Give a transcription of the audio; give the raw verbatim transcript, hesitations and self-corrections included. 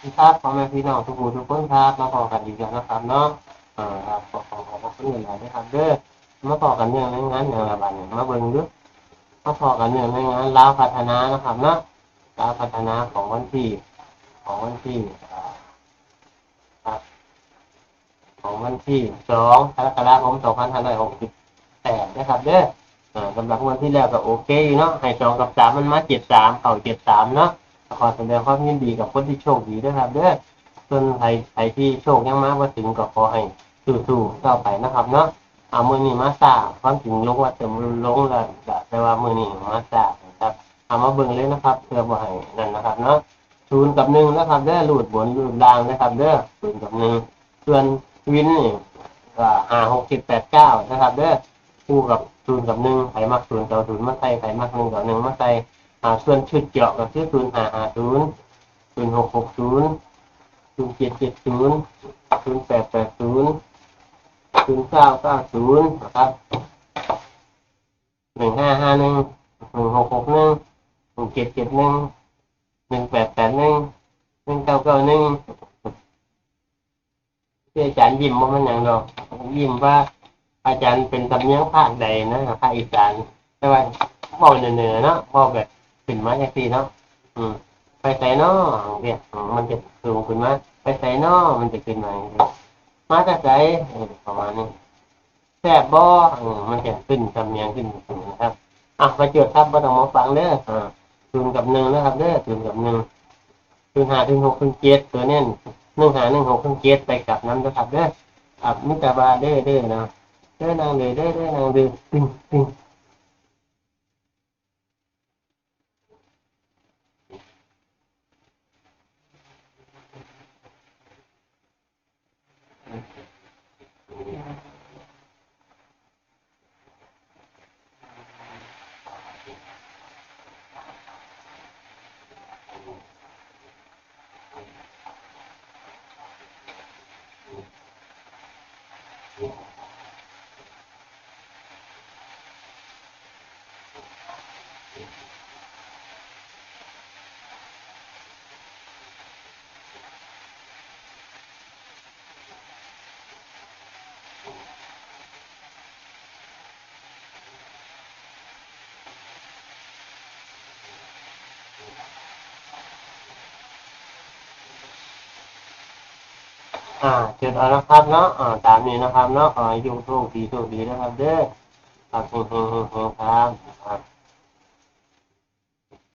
ครับ พ่อแม่พี่น้องทุกผู้ทุกคนครับ มาพ้อกันอีกแล้วนะครับเนาะ อ่า ครับ ขอ ขอ ขอบพระคุณหลายๆนะครับเด้อ มาพ้อกันเรื่องในงานอย่างละบาดนี้ มาเบิ่งดู มาพ้อกันเรื่องในงานลาวพัฒนานะครับเนาะ ลาวพัฒนาของวันที่ ของวันที่ อ่า ครับ ของวันที่ สอง กรกฎาคม สองพันห้าร้อยหกสิบแปดนะครับเด้อ อ่า สำหรับงวดที่แล้วก็โอเคอยู่เนาะ ให้ สอง กับ สาม มันมา เจ็ด สาม เข้า เจ็ด สาม เนาะ ขอแสดงความยินดีกับคนที่โชคดีด้วยครับเด้อ ส่วนใคร ใครที่โชคยังมาบ่ถึงก็ขอให้สู้ๆต่อไปนะครับเนาะ เอามื้อนี้มาช้า ความจริงลงว่าจะลงแล้วล่ะ แต่ว่ามื้อนี้มาช้านะครับ เอามาเบิ่งเลยนะครับ เพื่อบ่ให้นั่นนะครับเนาะ ศูนย์ กับ หนึ่ง นะครับเด้อ รูดบนรูดล่างนะครับเด้อ ศูนย์ กับ หนึ่ง ส่วนวินนี่ก็ ห้า หก เจ็ด แปด เก้า นะครับเด้อ คู่กับ ศูนย์ กับ หนึ่ง ใครมัก ศูนย์ ก็เอา ศูนย์ มาใส่ ใครมัก หนึ่ง ก็เอา หนึ่ง มาใส่ อ่า ส่วนชุดเจาะก็คือ ศูนย์ ห้า ห้า ศูนย์ ศูนย์ หก หก ศูนย์ ศูนย์ เจ็ด เจ็ด ศูนย์ ศูนย์ แปด แปด ศูนย์ ศูนย์ เก้า เก้า ศูนย์ นะครับ หนึ่ง ห้า ห้า หนึ่ง หนึ่ง หก หก หนึ่ง หนึ่ง เจ็ด เจ็ด หนึ่ง หนึ่ง แปด แปด หนึ่ง หนึ่ง เก้า เก้า หนึ่ง ที่อาจารย์ยิ้มว่ามันหยังดอก ยิ้มว่าอาจารย์เป็นสำเนียงภาคใดนะ ภาคอีสาน แต่ว่าเว้าเหนือๆเนาะ เว้าแบบขึ้นมาจังซี่เนาะ อืม ไปไสน้อเนี่ย อืม มันจะสูงขึ้นมา ไปไสน้อ มันจะขึ้นมาจังซี่ มาแต่ไส เออ ประมาณนี้ แซ่บบ่ เออ มันจะขึ้นสำเนียงขึ้นสูงนะครับ อ่ะ ไปจดครับ บ่ต้องมาฟังเด้อ อ่า ศูนย์ กับ หนึ่ง นะครับเด้อ ศูนย์ กับ หนึ่ง ศูนย์ ห้า ศูนย์ หก ศูนย์ เจ็ด ตัวเน้น หนึ่ง ห้า หนึ่ง หก ศูนย์ เจ็ด ไปกลับนำนะครับเด้อ ครับ มีแต่ว่าเด้อ เด้อนะ เด้อนางเด้อ เด้อ เด้อนางเด้อ ตึง ตึง อ่า จดเอานะครับเนาะ อ่า ตามนี้นะครับเนาะ ขอให้โชคดี โชคดีนะครับเด้อ ครับ เฮงๆๆๆ ครับ ครับ